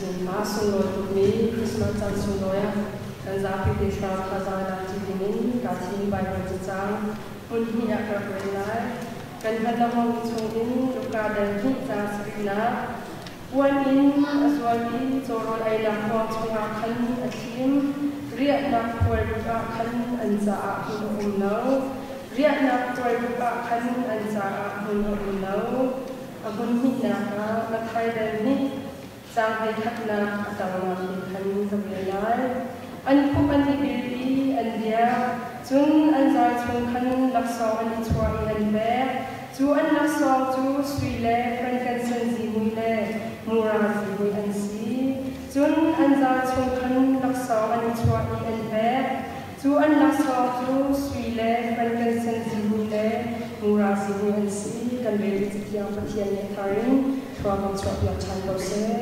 A sunglawi tukmi Christmas caan sunglawi ah kan zapi te thlarau thazaang lak ṭi dingin kaa thim Baibal cacang hmun hnih ah ka rak rel lai. Kan hngalh lengmangmi chungin Luka dal hnih caang sarihnak puan in a zual i cawrawl einak kuang chungah khan a thlim. Riahnak khualbuk ah khan an caah hmun a um lo. Riahnak khualbuk ah khan an caah hmun a um lo. A hmun hnihnak ah Matthai dal hnih Caang hleikhatnak a tangnak he khan ka rel lai. An khuk an i bil i an biak, cun an zal chung khan laksawng an i chuah i an pek. Cu an laksawng cu sui le frankincense zihmui le mura zihmui an si. Cun an zal chung khan laksawng an i chuah i an pek. Cu an laksawng cu sui le frankincense zihmui le mura zihmui an si. Kan rel i Cathiang Pathian nih a thar in Khua kan chuahpiak ṭhan ko seh.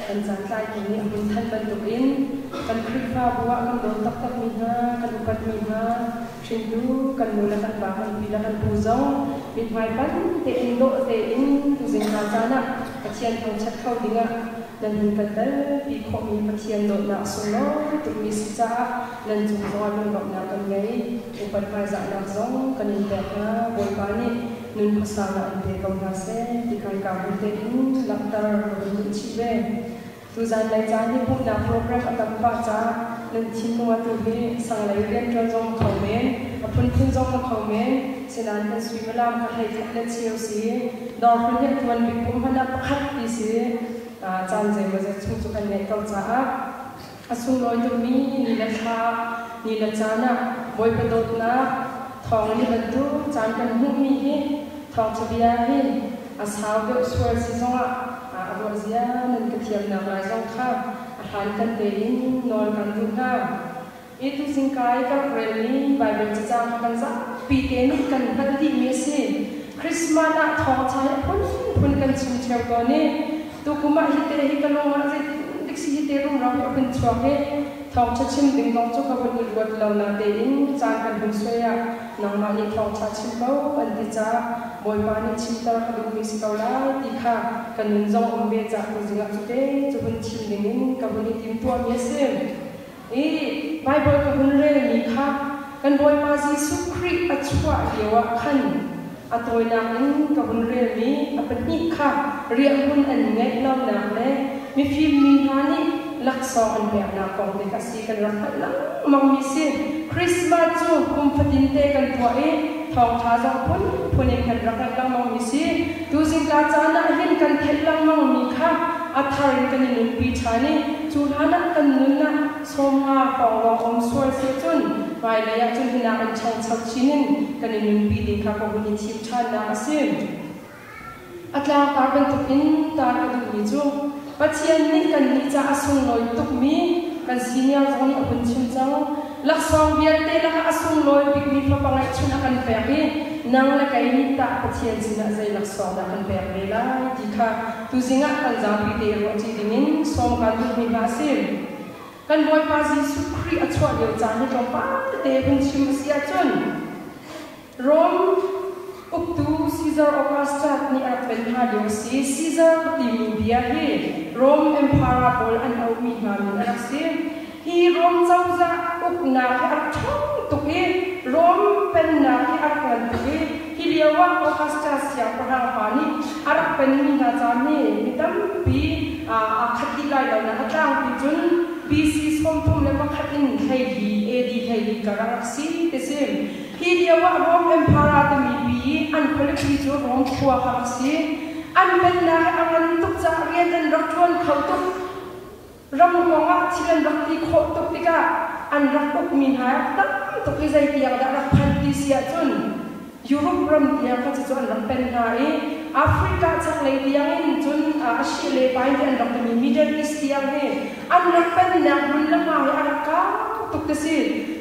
Kan caantlaitu nih a hun thanh bantukin kan Khrihfabu ah kan dawt taktakmi hna, kan upatmi hna, hringtu kan nu le kan pa, kan pi le kan pu zong mithmai panh tein dawh tein tuzing hna caan ah Pathian thangṭhat kho dingah nan hun kan telpi khawhmi Pathian dawtnak a sunglawi tukmi si caah nan cung zongah lunglawmhnak kan ngei. Upat hmaizahnak zong kan in pek hna. Bawipa nih. Nun khuasaunak in pe ko hna seh ti kan ka hun tein langhter ka hun duh chih ve. Tuzan lei caan hi pumhnak program a tam pah caah nan thinlung atu hi sanglei rianṭuan zong a kho men, a phunphun zong a kho men. Sinain kan suimilam kha 11 le cheu si. Dawr hi a tuan bik pum hmanh ah pakhat ti si. Caan zeimawzat chung cu kan ngeih ko caah a sunglawi tukmi ni le thla, ni le caan ah Bawipa dawtnak thawng in hi bantuk caan kan hmuhmi hi thawngṭha bia hi a sau deuh sual si zongah a ruah zia nan ka thiamnak lai zong kha a hlankan tein nawl kan duh hna. Hi tuzing ka i ka rak relmi Baibal cacang kha kan zapi te nih kan hngalh dihmi a si. Christmas ah thawngṭha hi a phunphun kan chim ṭheo tawn i tukum ah hite hi ka lung ah zeitin si hite rumro hi a hun chuak i thawngṭha chim ding zong cu ka hun i ruat lo natein caan kan hun suai ah nangmah nih thawngṭha chim ko an ti caah Bawipa nih chimter ka duhmi si ko lai ti kha ka nun zong um ve caah tuzing ah cute cu hun chim dingin ka hun i timtuahmi a si. I Baibal ka hun relmi kha kan Bawipa Jesuh Khrih a chuah lioah khan a tawinak in ka hun relmi a pahnih kha riahhmun an ngeih lonak le mifim mi hna nih laksawng an peknak kong te kha si kan rak hngalh lengmangmi si. Christmas cu kum fatinte kan tuah i thawngṭha zong phunphun in kan rak hngalh lengmangmi si. Tuzingka caan ah hin kan theih lengmangmi kha a thar in kan i nunpi ṭhan i cu hlanah kan nun ah 50 pawng lawng um sual seh cun hmailei ah cun hinak in ṭhangcho chin in kan i nunpi ding kha ka hun i thim ṭhannak a si. A tlangtar bantukin tar ka duhmi cu Pathian nih kannih caah a sunglawi tukmi kan senior zong nih a hun chim cang. Laksawng vialte lakah a sunglawi bikmi fapa ngeihchun a kan pek i nang le kei nih tah Pathian sinah zei laksawng dah kan pek ve lai ti kha tuzing ah kan zapi te ruahṭi dingin sawm kaan duhmi hna a si. Kan Bawipa Jesuh Khrih a chuah lio caan hi tlawmpal tete hun chim a si ahcun Rom uktu Caesar Augustus nih a rak pen hna lio a si. Caesar timi bia hi Rom Emperor pawl an auhmi hna min a rak si. Hi Rom cozah uknak hi a rak ṭhawng tuk i Rom pennak hi a rak ngan tuk i hi lio ah Augustus siangpahrang pa nih a rak penmi hna caan hi mi tampi aa khat dih lai lo nain a tlangpi cun BC 31 in 14 AD 14 kar a rak si ti si. Hi lio ah Rom Emperor timi pi i an khualipi cu Rom khua kha rak si. An pennak hi a ngan tuk caah rian an rak ṭuan kho tuk. Ram kongah thil an rak ti khawh tuk tikah an rak ukmi hna tam tuk i zeitiang dah rak phanh ti si ahcun Europe ram tiang kha cucu an rak pen hna i Africa chaklei tiangin cun a shi le pai ti an rak timi Middle East tiang hi an rak pennak hmun le hma hi a rak kau tuk ti si.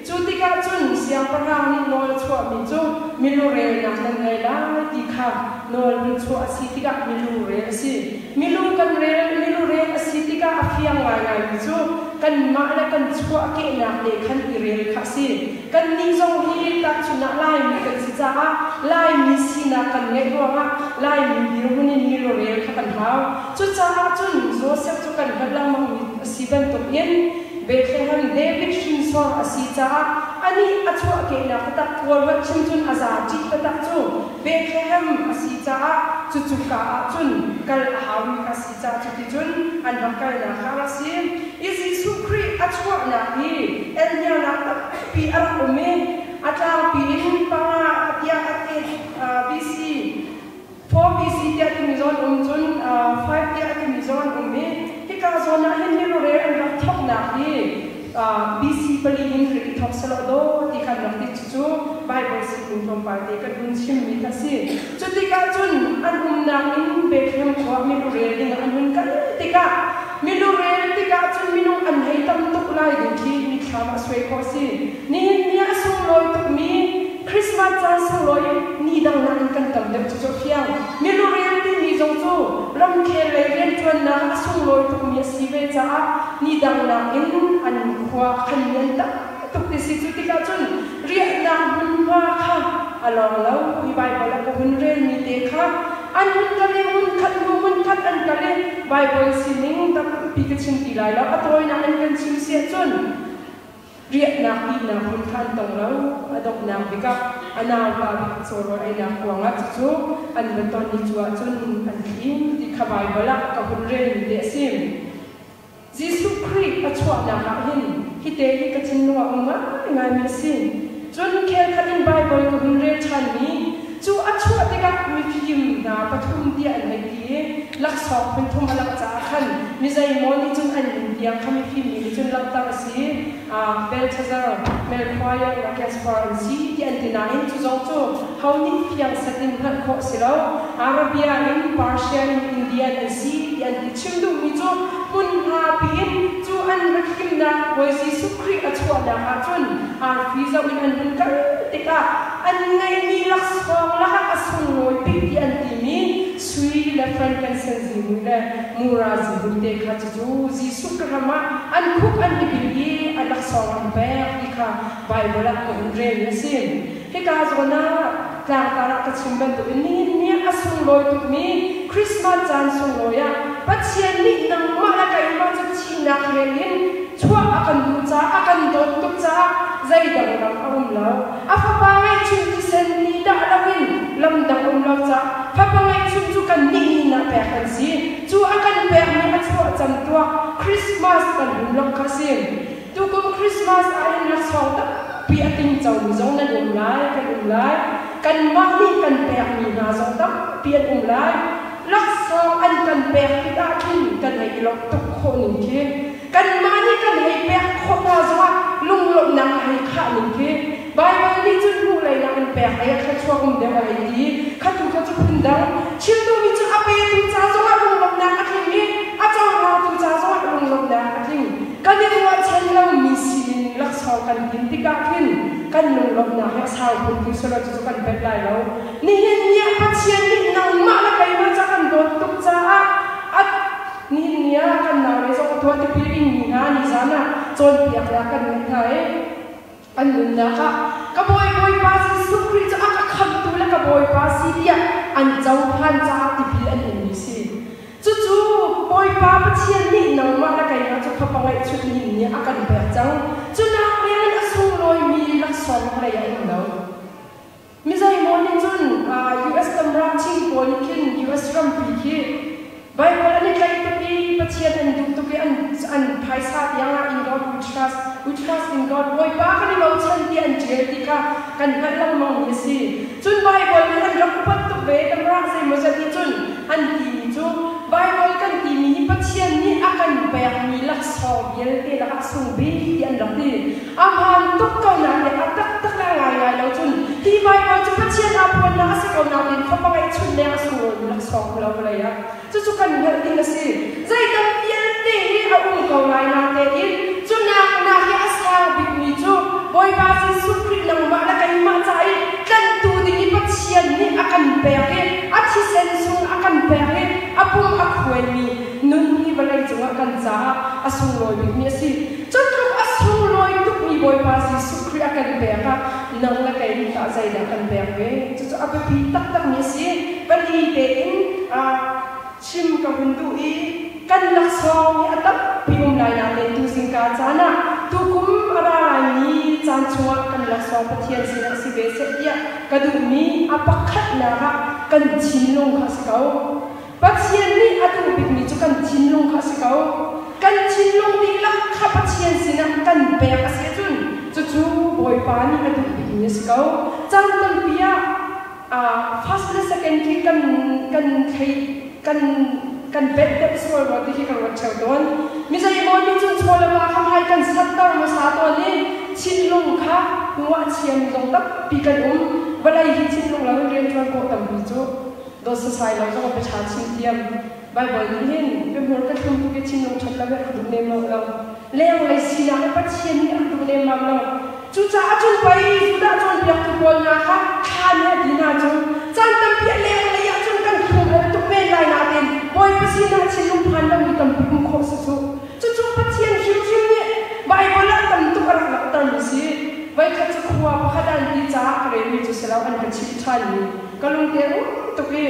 Cu tikah cun siangpahrang nih nawl a chuahmi cu milurelnak nan ngei lai ti kha nawl hun chuah a si tikah milurel a si. Milu kan rel, milu rel a si tikah a fiang ngaingaimi cu kanmah le kan chuahkehnak te khan i rel kha a si. Kannih zong hi tahchun ah Laimi kan si caah Laimi sinak kan ngeih ruangah Laimi dirhmun in milu rel kha kan hau. Cucaah cun Josef cu kan hngalh lengmangmi a si bantukin Bethlehem David hrinsor a si caah anih a chuahkehnak taktak kawlholh chim cun a za ṭih taktak cu Bethlehem a si caah cucu ka ah cun kal a haumi kha a si caah cuticun an rak kalnak kha a rak si. I Jesuh Khrih a chuahnak hi elhnialnak tampi a rak um i a tlangpi in panga tiah a ti BC 4 BC tiah timi zawn um cun 5 tiah a timi zawn um i hika zawn ah hin milurel an rak thawknak hi BC 4 in rik i thawk selaw daw ti khan rak ti. Cucu Baibal sining tlawmpal te kan hun chimmi kha a si. Cu tikah cun an umnak in Bethlehem khua milurel dingah an hun kal tikah milurel tikah cun minung an hei tam tuk lai ding khi mitthlam ah suai khawh a si. Nihin ni ah a sunglawi tukmi Christmas caan sunglawi ni dang nakin kan tam deuh cucu a fiang. Milurel timi zong cu ramkhel lei rianṭuannak a sunglawi tukmi a si ve caah ni dang nakin an khua khan mi an tam tuk ti si. Cu tikah cun riahnak hmunhma kha a lawng lo. Hi Baibal a ka hun relmi te kha an hun kal i hmunkhat hnu hmunkhat an kal i Baibal sining tampi ka chim ti lai lo. A tawinak in kan chim si ahcun riahnak ihnak hmun kha an tong lo. A donghnak bik ah. A naupa bik cawrawl einak kuang ah cucu an va ton i cu ahcun an thim ti kha Baibal ah ka hun relmi te a si. Jesuh Khrih a chuahnak ah hin hite hi ka thinlung ah um ngaingaimi a si. Cun khelkhat in Baibal ka hun rel ṭhanmi cu a chuah tikah mifim hna pathum tiah an hei ti i laksawng phunthum a langh caah khan mi zeimaw nih cun an min tiang kha mifim mi nih cun langhter a si. Belthazzar, Melchior le Gaspar an si ti an ti nain cu zong cu ho nih fiang set in hngalh khawh a si lo. Arabia in, Persia in, Indian an si ti an ti. Chim duhmi cu hmunhma piin cu an rak himnak Bawi Jesuh Khrih a chuahnak ahcun arfi zoh in an hun kal tikah an ngeihmi laksawng lakah a sunglawi bik ti an timi sui le frankincense zihmui le mura zihmui te kha cucu Jesuh ka ram ah an khuk an i bil i a laksawng an pek ti kha Baibal ah ka hun relmi a si. Hika zawn ah tlangtar ah ka chim bantukin nihin ni ah a sunglawi tukmi Christmas caan sunglawi ah Pathian nih nangmah le keimah cu thihnak hel in chuah a kan duh caah a kan dawt tuk caah zeidang lam a um lo. A fapa ngeihchun thisen ni dah loin lam dang um lo caah fapa ngeihchun cu kannih nih nah pek kan si. Cu a kan pekmi a chuah cam tuah Christmas kan hun lawmh kha a si. Tukum Christmas ahhin laksawng tampi a tingcomi zong nan um lai, kan um lai. Kanmah nih kan pekmi hna zong tampi an um lai. Laksawng an kan pek tikah khin kan hei i lawmh tuk khawh ning khi, kanmah nih kan hei pek khawh hna zongah lunglawmhnak a hei khah ning khi, Baibal nih cun hmuh lei nak in pek lei ah thluachuak um deuh a hei ti. Khatu kha cu phundang. Chim duhmi cu a petu ca zongah lunglawmhnak a tling i a cohlangtu ca zongah lunglawmhnak a tling. Kan i ruahchan lomi sinin laksawng kan tin tikah khin kan lunglawmhnak hi a sau phun ti selaw cucu kan pet lai lo. Nihin ni ah Pathian nih nangmah le keimah ca kan dawt tuk caah a nihin ni ah kan naule zong a tuah tipil ingmi hna nizan ah cawnpiaknak kan ngeih hna i an nunnak ah ka bawi Bawipa Jesuh Khrih cu a ka khamhtu le ka Bawipa si tiah an cohlan caah tipil an inmi si. Cucu Bawipa Pathian nih nangmah le keimah cu fapa ngeihchun ning nih a kan pek cang. Cu nak lengin a sunglawimi laksawng vawlei ah a um lo. Mi zeimaw nih cun US tamram thing pawl nih khin US rampi khi Baibal an i tlaih tuk i Pathian an duh tuk i an phaisa tiang ah in God we trust, we trust in God, Bawipa kan i bochan tiah an ṭial ti kha kan hngalh lengmangmi a si. Cun Baibal nih an rak upat tuk ve. Tamrak zeimawzat nih cun an timi cu Baibal kan timi hi Pathian nih a kan pekmi laksawng vialte lakah a sung bik tiah an rak ti. A hmaan tuk ko nain a taktak le a ngaingai lo cun hi Baibal cu Pathian aa phuannak a si ko nain fapa ngeihchun leng a sunglawimi laksawng um lo vawlei ah. Cucu kan hngalh ding a si. Zeidang vialte hi a um ko lai natein cu nak nak hi a sang bikmi cu Bawipa Jesuh Khrih nangmah le keimah ca i tlanhtu ding i Pathian nih a kan pek i a thisen sung a kan pek i a pum a khuaimi nun hi vawlei cungah kan caah a sunglawi bikmi a si. Cu tluk a sunglawi tukmi Bawipa Jesuh Khrih a kan pek ah nang le kei nih tah zeidah kan pek ve? Cucu a biapi taktakmi a si. Pali tein chim ka hun duh i kan laksawng hi a tampi um lai nain tuzingka caan ah tukum a ra laimi caan chungah kan laksawng Pathian sinah si ve seh tiah ka duhmi a pakhatnak ah kan thinlung kha a si ko. Pathian nih a duh bikmi cu kan thinlung kha a si ko. Kan thinlung dihlak kha Pathian sinah kan pek a si ahcun cucu Bawipa nih a duh bikmi a si ko. Caan tampi ah first le second khi kan kan thlei kan kan bet deuh sual rua ti khi ka ruat ṭheo tawn. Mi zeimaw nih cun chaw le va kha hmai kan satter hmasa tawn i thinlung kha nguahchiam zong tampi kan um. Vawlei hi thinlung loin rianṭuan khawh tampi cu Dawt sasai lo zong a biaṭha chim thiam. Baibal nih hin biahmur ka thlum tuk i thinlung ṭhat lo hi a rak duh lem lo. Lenglei sinak hi Pathian nih a rak duh lemmam lo. Cucaah cun pei Judah cawnpiaktu pawl hna kha thla nih a ti hna cu caan tampi a lenglei ah cun kan thlum el tuk men lai nain Bawipa sinah thinlung phan lomi tampi um khawh si cuh. Cucu Pathian hrimhrim nih Baibal ah tam tuk a rak langhtermi si. Voikhat cu khua pakhat ah an ti caah ka relmi cu si lo an ka chimh ṭhanmi. Ka lungte a um tuk i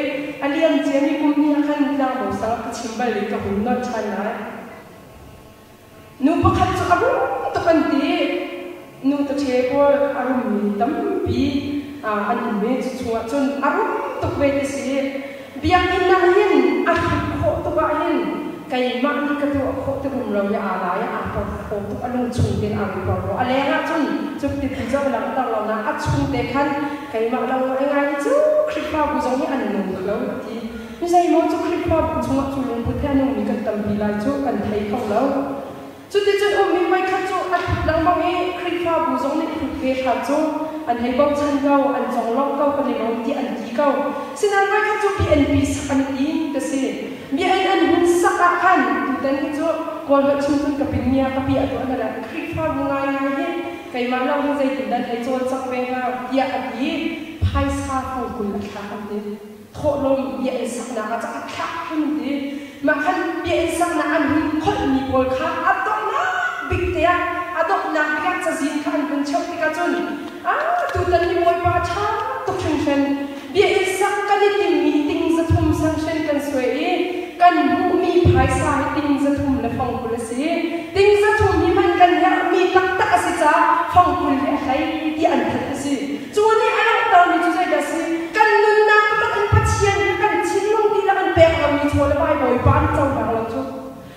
a liam ciami kum hnih ah khan tlangbo sang ah ka chim bal i ka hun nolh ṭhan lai. Nu pakhat cu a rum tuk an ti. Nu taṭhe pawl a rummi tampi. An um i cu chungah cun a rum tuk ve ti si. Biakinn ah hin a hlut khawh tuk ah hin keimah nih ka tuah khawh ti rum lo i aa lai aa porhlaw tuk, a lungchung tein aa ri porhlaw. A leng ah cun cuk ti ti cu a langhter lo nain a chung te khan keimah lo ngai hi cu Khrihfabu zong hi an nung kho a ti. Mi zeimaw cu Khrihfabu chungah cu lungput he a nungmi kan tampi lai cu kan thei kho lo. Cuticun ummi voikhat cu a ṭhut lengmang i Khrihfabu zong nih ṭhut ve hram cu an hei bochan ko, an conglawmh ko, kan i lawm tiah an ti ko. Sinain voikhat cu BNP sak an i tim ti si. Biakinn an hun sak ah khan tutan hi cu Kawl holh chim cun ka pin nia ka piah tuah na le Khrihfabu ngaingai hi keimah lawng hi zeitindah an hei cawlcangh ve hnga tiah a ti i phaisa fangkul a thlak an ti. Thawhlawm biakinn saknak ah cun a thlak hun ti. Mah khan biakinn saknak an hun kholhmi pawl kha a donghnak bik te ah a donghnak bik ah cazin kha an hun cheuh tikah cun ah tutan hi Bawipa ṭha tuk hringhran biakinn sak kan i timmi ting 300 sanction kan suai i kan hmuhmi phaisa hi ting 3 le 50 a si. Ting 300 hi hman kan herhmi taktak a si caah 50 hi a hlei tiah an thanh a si. Cu nih a langhtermi cu zeidah a si? Kan nunnak taktak in Pathian kha kan thinlung dihlak in pek lomi chaw le vai Bawipa nih cohlang lo cu.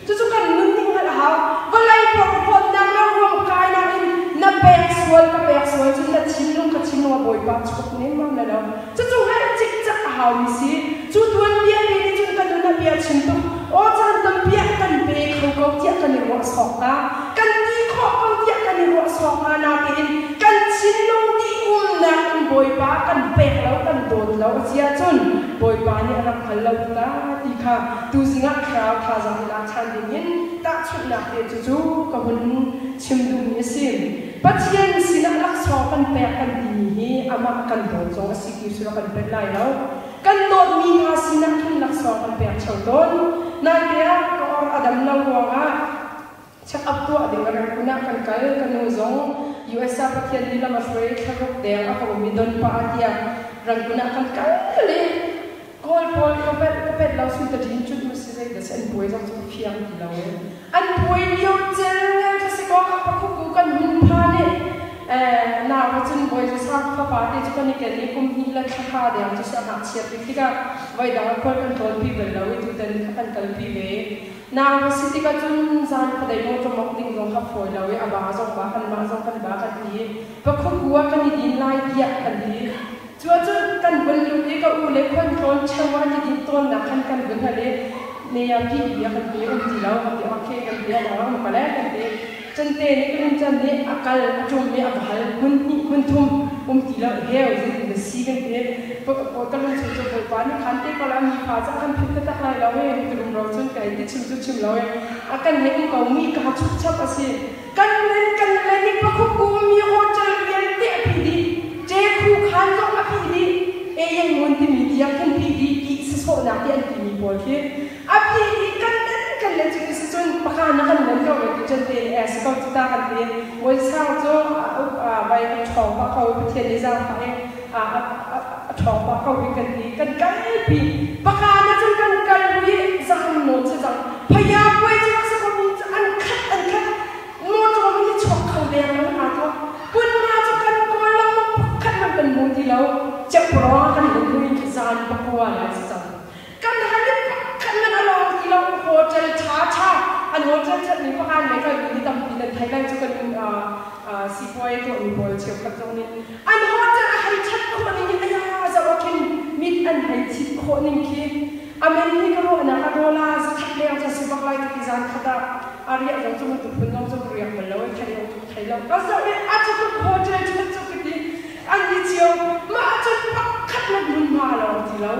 Cucu kan nunning hngalh a hau. Vawlei porhlawtnak le ruamkainak in na pek sual ka pek sual cun na thinlung ka thinlung ah Bawipa chuak nemmam le lo. Cucu hngalh cikcek a haumi si. Cu tuanbia te nih cun ka nun ah bia chim tuk. Aw caan tampi ah kan pe kho ko tiah kan i ruah sawk hna. Kan ti khawh ko tiah kan i ruah sawk hna natein kan thinlung dih umnak in Bawipa kan pek lo, kan dawt lo a si ahcun Bawipa nih a rak hngal lo ta ti kha tuzing ah thlarau thazaang i lak ṭhan dingin tahchunhnak te cucu ka hun chim duhmi a si. Pathian sinah laksawng kan pek kan timi hi amah kan dawt zong a si ti cu kan pet lai lo. Kan dawtmi hna sinah khin laksawng kan pek ṭheo tawn. Naite ah ka or a dam lo ruangah check-up tuah ding a rem ah kan kal. Ka nu zong US ah Pathian nih lam a hruai thlaruk deng a ka um i don pah ah tiah Rangoon ah kan kal i Kawl pawl ka pelh ka pelh lo sun ta din cut mu si zei dah si an puai zong cu ka fiang ti lo i an puai lio cel kha si kaw pakhuku kan hun phan i nau ka cun bawi cu sang fapa te cu kan i ken i kum hnih le thla kha deng cu si a ngakchiat bik tikah voi dang a khual kan tlawnpi bal lo i tutan kha kan kalpi ve. Nau ka si tikah cun zan khuadei mawṭaw mawngh ding zong kha fawi lo i a ba zong ba kanmah zong kan ba kan ti i pakhuku ah kan i din lai tiah kan ti. Cu ahcun kan vun lut i ka u le khuan tlawn cheu ah an i din tawnnak khan kan vun hal i ne ah pi bia kan ti um ti lo kan ti okay kan ti a dang um pale kan ti. Cun te nih ka rin can nih a kal a ṭum i a va hal hmun hnih hmun thum um ti lo heu zeitin na si kan ti. Ka lungchung cu Bawipa nih khan te ko la mi fa cu a kan philh taktak lai lo i ka rumro cun ka hei ti chim cu chim lo i a kan hei um ko mi ka chukchap a si. Kan len kan len i pakhuk mi hotel vialte a phih dih. Ṭekhu khan zong a phih dih. Eyen ngun timi tiang khin phih dih ti sasawhnak ti an timi pawl khi a phih dih kan len kan len cu ti si cun pakha na kan len ko le ti cun te nih eh si ko cu ta kan ti. Bawi Sang cu vai a ṭhawng pah ko i Pathian nih zaangfah i a ṭhawng pah ko i kan ti kan kalpi. Pakha na cun kan kal i zang nawn si cang. Phaya puai cu rak si ko mi cu an khat an khat motor mi chuak kho deng lo aa thawk. Punma cu kan kawl lo pakhat hmanh kan hmu ti lo. Cepraw kan hmu i zan 9 lai si cang. Kan hal i pakhat hmanh a lawng ti lo. Hotel ṭha ṭha an hotel ṭhat ning pakhat le kan ni tampi nan thei lai cu kan sipuai tuahmi pawl cheukhat zong nih an hotel a hei ṭhat khawh ning hi aya zoh ah khin mit an hei chit khawh ning khi amen hi ka ruahnak ah dollar 100 leng cu si bak lai ka ti zan khat ah a riah zong cu bantuk phun zong cu ka riak bal lo i theih zong cu ka thei lo ka zoh i a cu tluk hotel ṭhat cu ka ti an ni cio mah ahcun pakhat hmanh hmunhma a lawng ti lo.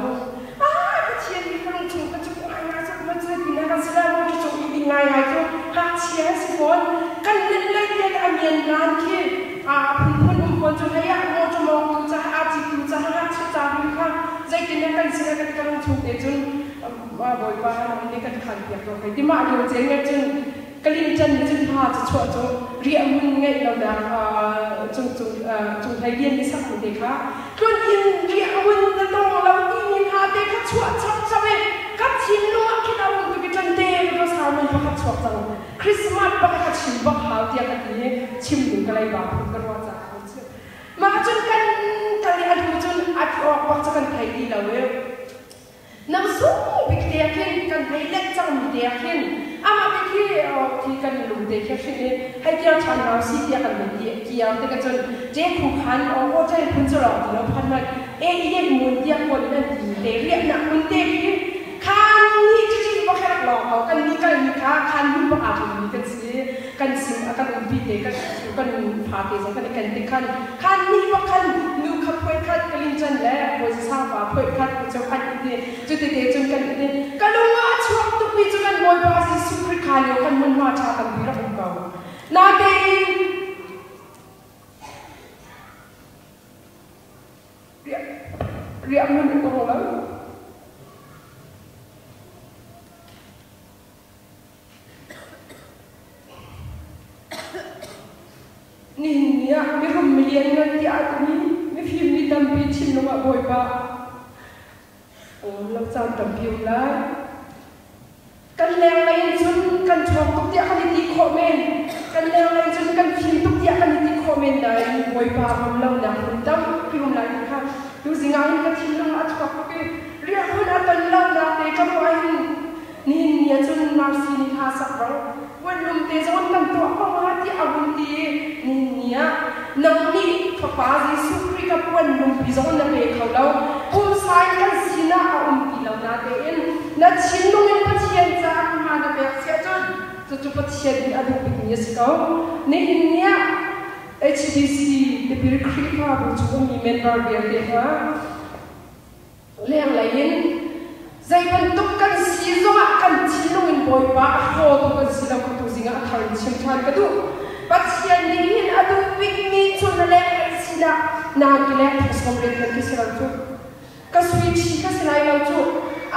Ah Pathian nih ka lungchung ka cuk ngaingai cu ma cu ti na kan si lai maw cu cuk i ding ngaingai cu ngakchia an si fawn kan len lei tian a mian ngan khi a phunphun um fawn cu hlei ah maw cu mawng tu ca a ci tu ca ngakchia ca hnu kha zeitin na kan si lai kan ka lungchung te cun Bawipa nih kan khan piak ko kai ti mah lio cen ngai cun Kalincan nih cun hma cu chuah cu riahhmun ngeih lonak cung cung cung hlei lian i sak te kha tlun inn riahhmun na tong lo timi hna te kha chuah chap chap i ka thinlung ah khin a um tuk i ṭan te ka sermon pakhat chuak cang. Christmas bak ka chim bak hau tiah ka ti i chim ding ka leiba phun ka ruah caah ka chim. Mah cun kan kal i a a ti awk bak cu kan thei ti lo i nang sung bik te ah khin kan hei let cangmi te ah khin amah te khi khi kan lung te khi hrin i hei kiar ṭhan hna si tiah kan hei ti kiar te ka cun ṭe khu khan hotel phun cu lawng ti lo phan man e yen mun tiah kawl in an ti te riahnak hmun te khi khan ni cici bak rak lawng ko kan ni kal ni kha khan hun bak aa ṭhummi kan si kan sim a kan umpi te kan kan fa te zong kan i ken te khan khan ni bak khan nu kha phuai khat kalin chan le bawi sang pa phuai khat cu an i ti cu te cun kan i ti ka lung ah a chuak tukmi cu kan Bawipa Jesuh Khrih kha lio kan hmunhma ṭha tampi rak um ko natein riah hmun ka hmu lo. Nihin ni ah mirum milian ngan tiah a timi mifim mi tampi thinlung ah Bawipa um lo caan tampi um lai. Kan lenglei in cun kan ṭhawng tuk tiah kan i ti khawh men. Kan lenglei in cun kan fim tuk tiah kan i ti khawh men nain Bawipa rum lonak hmun tampi um lai ti kha tuzing ah hin ka thinlung ah a chuak tuk i riahhmun a ton lonak te ka ruah hin nihin ni ah cun Mercy nih hla sak rang puanlum te zong kan tuah ko hnga tiah a hun ti i nihin ni ah nang nih Fapa Jesuh Khrih ka puanlumpi zong na pe kho lo. Pumsa in kan sinah a um ti lo natein na thinlung in Pathian caah hma na pek si ahcun cucu Pathian nih a duh bikmi a si ko. Nihin ni ah HBC tipil Khrihfabu chung ummi member vialte hna lenglei in zei bantuk kan si zongah kan thinlung in Bawipa a hlawtu kan si lo kha tuzing ah a thar in chim ṭhan ka duh. Pathian nih hin a duh bikmi cu na lenglei sinah naa ki leng thong 80 man khi si lo cu. Ka sui ṭhi ka si lai lo cu.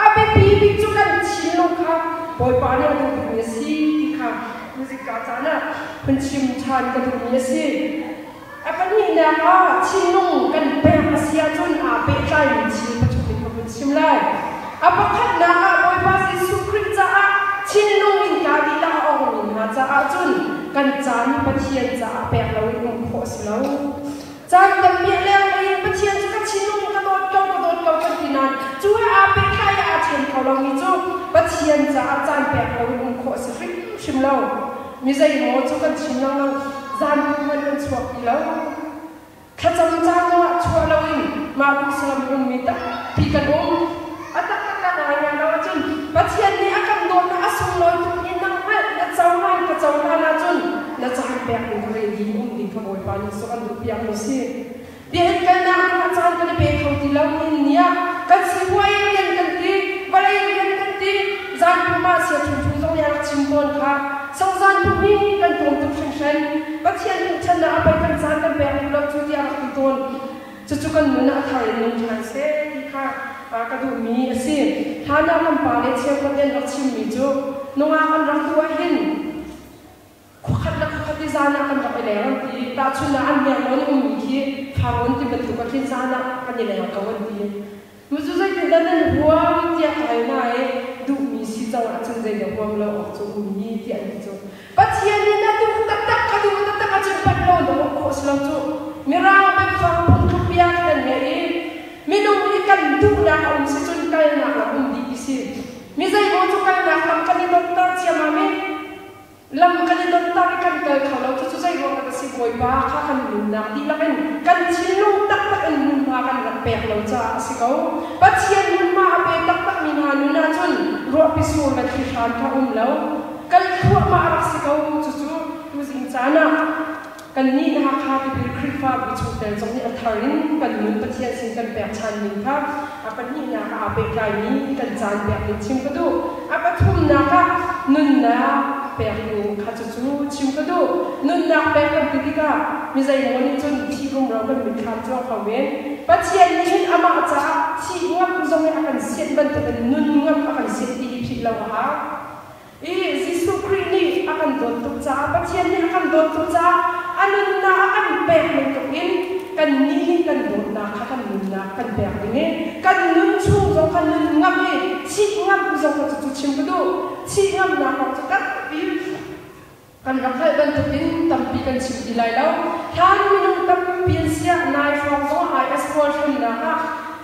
A biapi bik cu kan thinlung kha Bawipa nih a duh bikmi a si ti kha tuzing ka caan ah hun chim ṭhan ka duhmi a si. A pahnihnak ah thinlung kan pek a si ahcun aa pehtlaimi thil pathum in ka vun chim lai. A pakhatnak ah Bawipa Jesuh Khrih caah thinlung in kaa dihlak a ongmi hna caah cun kan caan hi Pathian caah pek loin um khawh a si lo. Caan tampi a lenglei in Pathian cu ka thinlung in ka dawt ko, ka dawt ko kan ti nain cu he aa pehtlai i aa ṭhen kho lomi cu Pathian caah caan pek loin um khawh a si hrimhrim lo. Mi zeimaw cu kan chim lengmang, zan hmanh kan chuak ti lo. Thlacam caan zongah chuah loin mah duhsam ummi tampi kan um. A taktak ah ngai ngai lo ahcun Pathian nih a kan dawtnak a sunglawi tuk i nang hngalh na cohlan ka cohlan ahcun na caan pek ding kha ready in um ding kha Bawipa nih sawh an duhpiak mi si. Biakinn kalnak dingah caan kan i pe kho ti lo nihin ni ah kan sipuai rian kan ti, vawlei rian kan ti, zan pum ah sia chungchung zong nih a rak chim tawn kha sangzan pum hi kan tuam tuk hringhran. Pathian hmuhchannak ah pei kan caan kan pek duh lo cu tiah a rak ti tawn. Cucu kan nun ah a thar in nung ṭhan seh ti kha ka duhmi a si. Hlan ah kan pa le cheukhat nih an rak chimmi cu nungak an rak duh ahhin khuakhat le khuakhat i zan ah kan rak i leng an ti. Tahchun ah an hniangrawn ummi khi Farrawn ti bantuk ah khin zan ah kan i leng ko an ti. Cu zeitindah nan huam tiah ka hal hna i duhmi si cang ahcun zeidah huam lo awk cu ummi tiah an ti cu. Pathian nih na duh taktak ka duh taktak ahcun panh lo na um khawh si lo cu. Mirang biafang phungthluk bia khi kan ngei i minung nih kan duhnak a um si cun kalnak lam um dih ti si. Mi zeimaw cu kalnak lam kan i donter ciammam i Lam kan i donter i kan kal kho lo. Cucu zei ruangah dah si Bawipa kha kan nunnak dihlak in kan thinlung taktak in hmunhma kan rak pek lo caah a si ko. Pathian hmunhma a pe taktakmi hna nun ahcun ruahpi sur le thli hran kha um lo. Kal thluahmah a rak si ko. Cucu tuzing caan ah Kannih na Hakha tipil Khrihfabu chungtel zong nih a thar in kan nun Pathian sin kan pekchan ning kha a pahnihnak ah aa pehtlaimi kan caan pek ning chim ka duh. A pathumnak ah nunnak pek ning kha cucu chim ka duh. Nunnak pek kan ti tikah mi zeimaw nih cun thih rumro kan mitthlam cuang kho men. Pathian nih hin amah caah thih ngam zong hi a kan sianh bantukin nun ngam a kan sianh ti hi philh lo a hau. I Jesuh Khrih nih a kan dawt tuk caah, Pathian nih a kan dawt tuk caah a nunnak a kan pek bantukin kannih nih kan dawtnak kha kan nunnak kan pek ding i kan nun chung zong kha nun ngam i thih ngam zong kha cucu chim ka duh. Thih ngamnak kong cu tampi kan rak hngalh bantukin tampi kan chim ti lai lo. Hlan minung tampi an siah nai hrawng zong IS pawl hremnak ah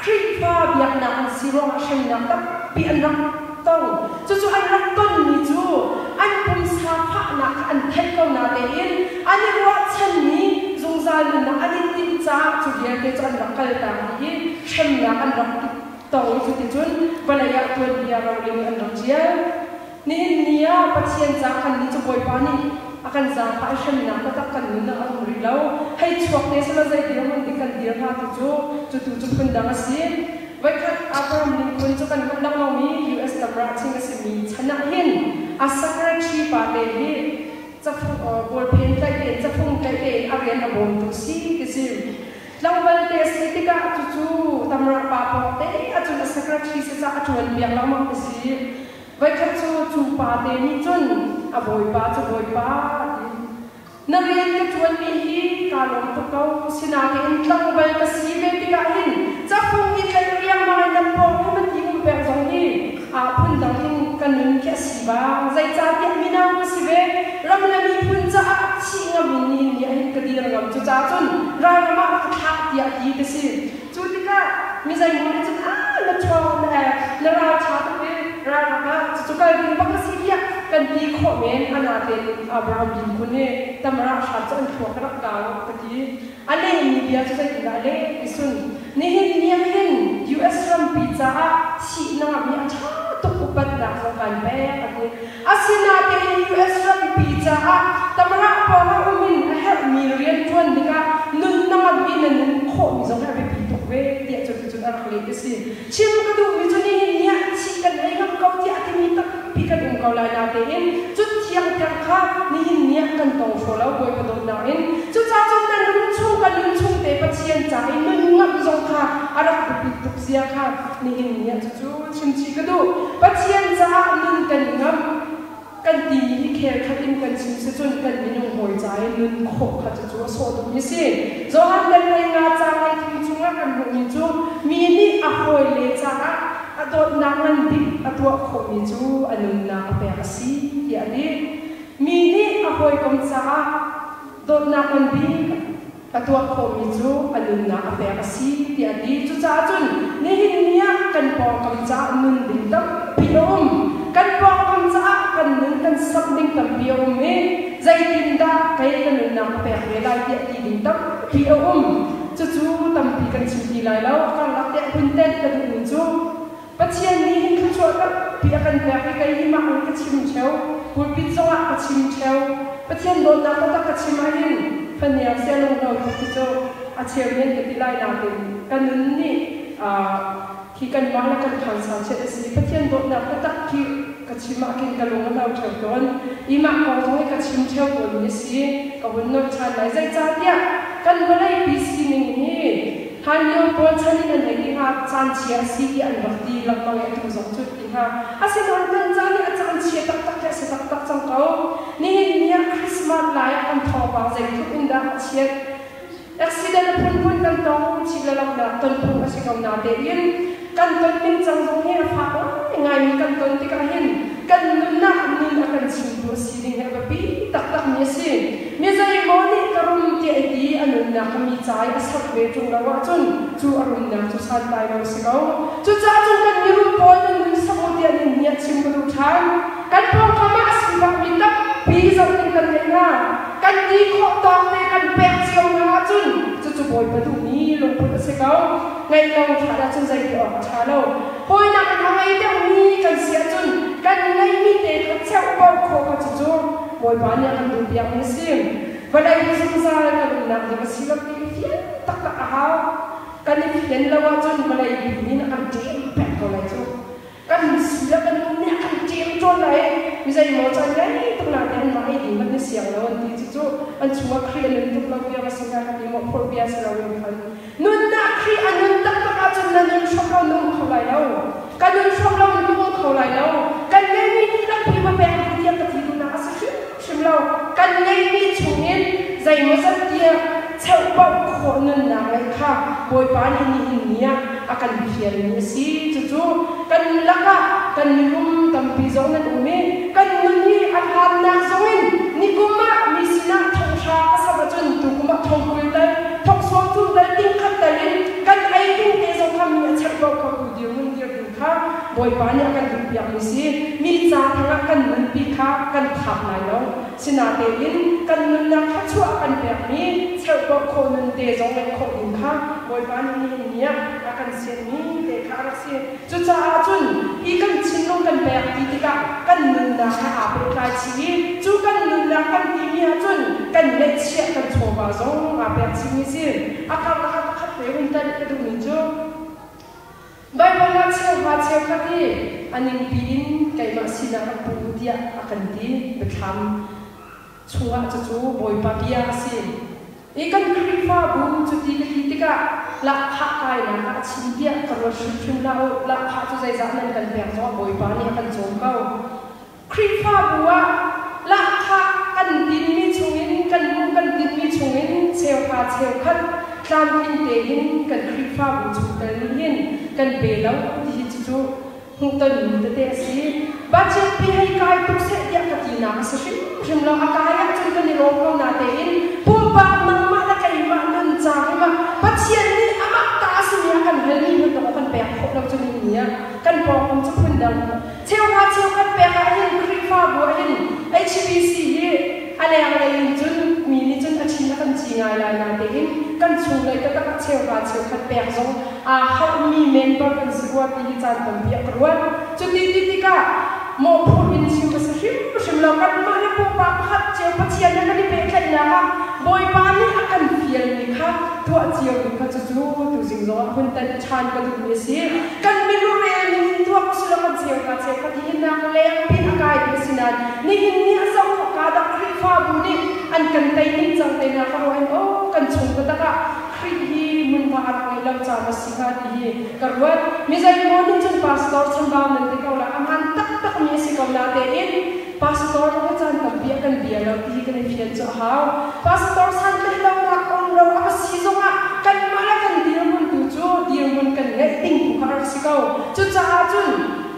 Khrihfa biaknak an si ruangah hremnak tampi an rak tong. Cucu an rak tonmi cu an pumsa fahnak kha an theih ko natein an i ruahchanmi zungzal nunnak an i timh caah cu vialte cu an rak kaltak dih i hremnak an rak tong i cuticun vawlei ah tuanbia roling an rak ṭial. Nihin ni ah Pathian ca kan nih cu Bawipa nih a kan zaangfah i hremnak taktak kan nun ah a um rih lo. Hei chuak te selaw zei dirhmun dik kan dir hnga tu cu cu tu cu phundang a si. Voikhat Abraham Lincoln cu kan hngalh lengmangmi US tamrah ching a simi chan ah hin a secretary pa te hi cafung bawlphen tlaih tein cafung tlaih tein a rian a bawmtu si ti si. Tlangval te a si tikah cucu tamrah pa pawng te ahcun a secretary si cah a ṭuan piak lengmang ti si. Voikhat cu cu pa te nih cun a bawipa cu bawipa a ti. Na rian ka ṭuanmi hi kaa lawm tuk ko. Sinain tlangval ka si ve tikah hin cafung i tlaih riangmang in nan pawng hi man ti um peng zong hi aa phundang in ka nun khi a si bang. Zeicahtiah mino ka si ve. Ram le miphun caah thih ngam in nihin ni ah hin ka dir ngam. Cucaah cun ralram ah ka thlah tiah ti ka si. Cu tikah mi zeimaw nih cun ah na ṭhawng na ek na ralṭha tuk i ralram ah cucu kal ding bak na si tiah kan ti khawh men. Anatein Abraham Lincoln hi tamrah hram cu an thluak ka rak kau ka ti. A lehmi bia cu zeitindah a leh ti sun nihin ni ah hin US rampi caah thihnak mi a ṭha tuk upatnak zong kan pek a ti. Asinain US rampi caah tamrah pawng ah um in a herhmi rian ṭuan tikah nunnak in na nun khawhmi zong hi a biapi tuk ve tiah cuticun a rak leh ti si. Chim ka duhmi cu nihin ni ah thih kan ei ngam ko tiah a timi tampi kan um ko lai natein cu thiangtheng kha nihin ni ah kan tong hraw lo Bawipa dawtnak in. Cucaah cun nan nun chung kan nun chung te Pathian ca i nun ngamh zong kha a rak biapit tuk zia kha nihin ni ah cucu chimchih ka duh. Pathian caah nun kan ngamh kan timi hi khel khat in kan chim si cun kan minung hawi ca i nun khawh kha cucu a sawh duhmi a si. Johan dal lei nga caang lei thum chungah kan hmuhmi cu mi nih a hawile caah a dawtnak ngan bik a tuah khawhmi cu a nunnak a pek a si tiah a ti. Mi nih a hawikom caah dawtnak ngan bik a tuah khawhmi cu a nunnak a pek a si tiah a ti. Cucaah cun nihin ni ah kan pawngkam caah nun ding tampi a um. Kan pawngkam caah kan nun kan samh ding tampi a um i zeitindah kei ka nunnak ka pek ve lai tiah ti ding tampi a um. Cucu tampi kan chim ti lai lo. Karlak te a hun tenh ka duhmi cu Pathian nih hin thluachuah tampi a kan pek i kei hi mah in ka chim ṭheo, pulpit zongah ka chim ṭheo. Pathian dawtnak taktak ka chim ahhin fahniang sialungno tuk ti cu a cheu men ka ti lai nain ka nun nih khi kanmah le kan khaan sangchiat a si. Pathian dawtnak taktak khi ka chim ah khin ka lung a hno ṭheo tawn. I mah kong zong hi ka chim ṭheo tawnmi a si. Ka hun nolh ṭhan lai. Zeicahtiah kan vawleipi sining hi Hlanlio pawl chan in an hei ti hnga, caan chia a si ti an rak ti lengmang i atu zong cu ti hnga. Asinain kan caan hi a caan chia taktak hi a si taktak cang ko. Nihin ni ah Christmas lai ah kan thawngpang zeitluk in dah a chiat. Accident a phunphun kan tong, chih le lohnak ton phung a si ko natein kan ton ningcang zong hi a fak ngaingaimi kan ton tikah hin kan nunnak nun a kan chimtu a si ding hi a biapi taktakmi a si. Mi zeimaw nih ka rum tiah i ti a nunnak kha mi ca i a sak ve ṭung lo ahcun cu a rumnak cu santlai lo a si ko. Cucaah cun kan mirum pawl nan nun sak u tiah nin nih a chim ka duh ṭhan. Kan pawngkam ah a sifakmi tampi zoh ding kan ngei hna. Kan ti khawh tawk te kan pek cio hna ahcun cucu Bawipa duhmi lungput a si ko. Ngeih lo ṭhan ahcun zei ti awk a ṭha lo. Hawinak in a ngei deuhmi kan si ahcun kan ngeihmi te kha cheuhbauh khawh kha cucu Bawipa nih a kan duhpiakmi a si. Vawlei hi zungzal kan umnak ding a si lo ti i fian taktak a hau. Kan i fian lo ahcun vawlei bi nih a kan ṭem peng ko lai cu. Kan si le kan nun nih a kan ṭem ṭawn lai i mi zeimaw caan ngei tuk nain anmah ei ding hmanh na siang lo an ti. Cucu an chungah Khrih a nun tuk lo bia ka si hnga ka ti maw phorh bia si loin khan. Nunnak Khrih a nun taktak ahcun na nun hrawk lo na um kho lai lo. Ka nun hrawk lo in ka um kho lai lo. Kan ngeihmi dihlak hi va pek ding tiah ka ti duhnak a si hrimhrim lo. Kan ngeihmi chungin zeimawzat tiah cheuhbauh khawh nunnak ngeih kha Bawipa nih nihin ni ah a kan fialmi a si. Cucu kan lakah kan mirum tampi zong nan um i kan nun hi a hlannak zongin nikum ah mi sinah thonghra ka samh ahcun tukum ah thongkul tal, thongsawm thum tal, tingkhat tal in kan ei ding te zong kha mi a cheuh. Bawipa nih a kan duhpiakmi si. Mi ca theng ah kan nunpi kha kan thap lai lo. Sinatein kan nunnak thluachuah a kan pekmi cheuhpawh khawh nun te zong ngeih khawh ding kha Bawipa nih nihin ni ah a kan sianmi te kha a rak si. Cucaah cun hi kan thinlung kan pek ti tikah kan nunnak he aa pehtlai chih i cu kan nunnak kan timi ahcun kan ngeihchiah kan chawva zong aa pek chihmi si. A karlak ah pakhat te hun tanh ka duhmi cu Baibal ah cheuhra cheukhat hi a ningpi in keimah sinah rak pu u tiah a kan ti. Biathlam chungah cucu Bawipa bia a si. I kan Khrihfabu cuti ka ti tikah lahkhah kainak ah a chim tiah ka ruat hrimhrim hlah u. Lahkhah cu zeizah nan kan pek zongah Bawipa nih a kan cawm ko. Khrihfabu ah lahkhah kan tinmi chungin kan hmuh kan tinmi chungin cheuhra cheukhat tlamtling tein kan Khrihfabu chungtel nih hin kan pe lo ti hi cucu hmuhtonmi tete a si. Budget pi hei kai tuk seh tiah ka tinak a si hrimhrim lo. A kai ahcun kan i lawm ko natein pumpak nangmah le keimah nun ca hrim ah Pathian nih amah ta a simi a kan halmi bantuk a kan pek khawh lo cu ni ah kan pawngkam cu phundang cheuhra cheukhat pek ah hin Khrihfabu ah hin HBC hi a lenglei in cun mi nih cun a thin a kan ci ngai lai natein kan chunglei taktak ah cheuhra cheukhat pek zong aa hauhmi member kan si rua ti hi caan tampi ah ka ruat. Cuti ti tikah mawhphurh in chim a si hrimhrim lo. Kanmah le pupa pakhat cio Pathian he kan i pehtlaihnak ah Bawipa nih a kan fialmi kha tuah ciomi kha cucu tuzing zongah hun tanh ṭhan ka duhmi a si. Kan milurel ning in tuak usih law kan cheuhra cheukhat hi hinak lengpi in a kaimi a si nain nihin ni a zoh khawh kaa dah Khrihfabu nih an kan tei ning cang te hna ka ruah in aw kan chung taktak ah Khrih hi hmunhma a rak ngeih lo caah a si hnga ti hi ka ruat. Mi zeimaw nih cun pastor chambau nan ti ko lai. A hmaan taktakmi a si ko natein pastor zong hi caan tampi ah kan bia lo ti hi kan i fian cu a hau. Pastor santlaih lonak um lo a si zongah kanmah le kan dirhmun tu cu dirhmun kan ngeih ding tu kha a rak si ko. Cucaah cun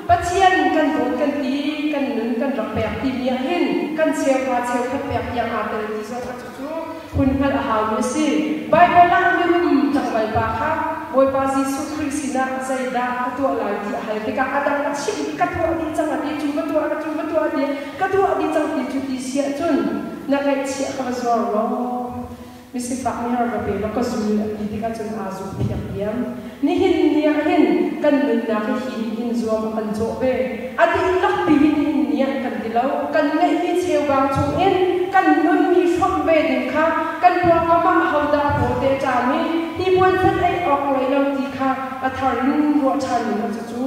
Pathian kan dawt kan ti, kan nun kan rak pek timi ah hin kan cheuhra cheukhat pek tiang aa tel ti zong a cucu hun hngalh a haumi a si. Baibal ah mirum tlangval pa kha Bawipa Jesuh Khrih sinah zeidah ka tuah lai ti a hal tikah a dang a chimh i ka tuah dih cang a ti, cu va tuah, cu va tuah a ti, ka tuah dih cang ti cu ti si ahcun na ngaihchiah kha va zuar law misifak nih rak ka pe law ka zul a ti tikah cun aa zum phiak diam. Nihin ni ah hin kan nunnak hi hi nih hin zuam a kan cawh ve. A dihlak pi hi nihin ni ah kan ti lo. Kan ngeihmi cheubang chungin kan nunmi hrawmh ve ding kha kan pawngkam ah ahodah a paw te a ṭam i hnipuan fat ei awk a ngei lo ti kha a thar in ruah ṭhan ding kha cucu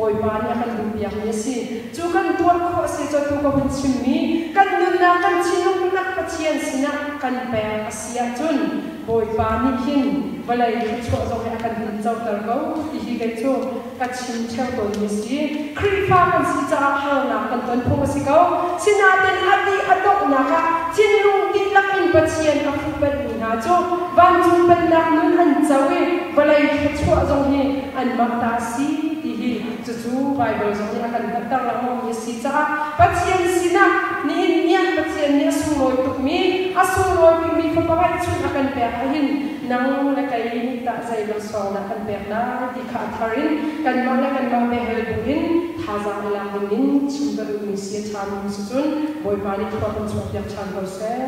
Bawipa nih a kan duhpiakmi a si. Cu kan tuah khawh a si cu atu ka hun chimmi kan nunnak kan thinlungnak Pathian sinah kan pek a si ahcun Bawipa nih hin vawlei thluachuah zong hi a kan hun coter ko ti hi kei cu ka chim ṭheo tawnmi a si. Khrihfa kan si caah harnak kan ton phung a si ko. Sinain a dih a donghnak ah thinlung dihlak in Pathian a fuhpenhmi hna cu vancung pennak nun an co i vawlei thluachuah zong hi anmah ta a si ti hi cucu Baibal zong nih a kan hngalhter lengmangmi a si caah Pathian sinah nihin ni ah Pathian nih a sunglawi tukmi a sunglawi bikmi Fapa ngeihchun a kan pek ahhin nang le kei nih tah zei laksawng dah kan pek lai ti kha a thar in kanmah le kanmah behel buin thazaang i lak dingin chim ka duhmi si a ṭhami si cun Bawipa nih khua kan chuahpiak ṭhan ko seh.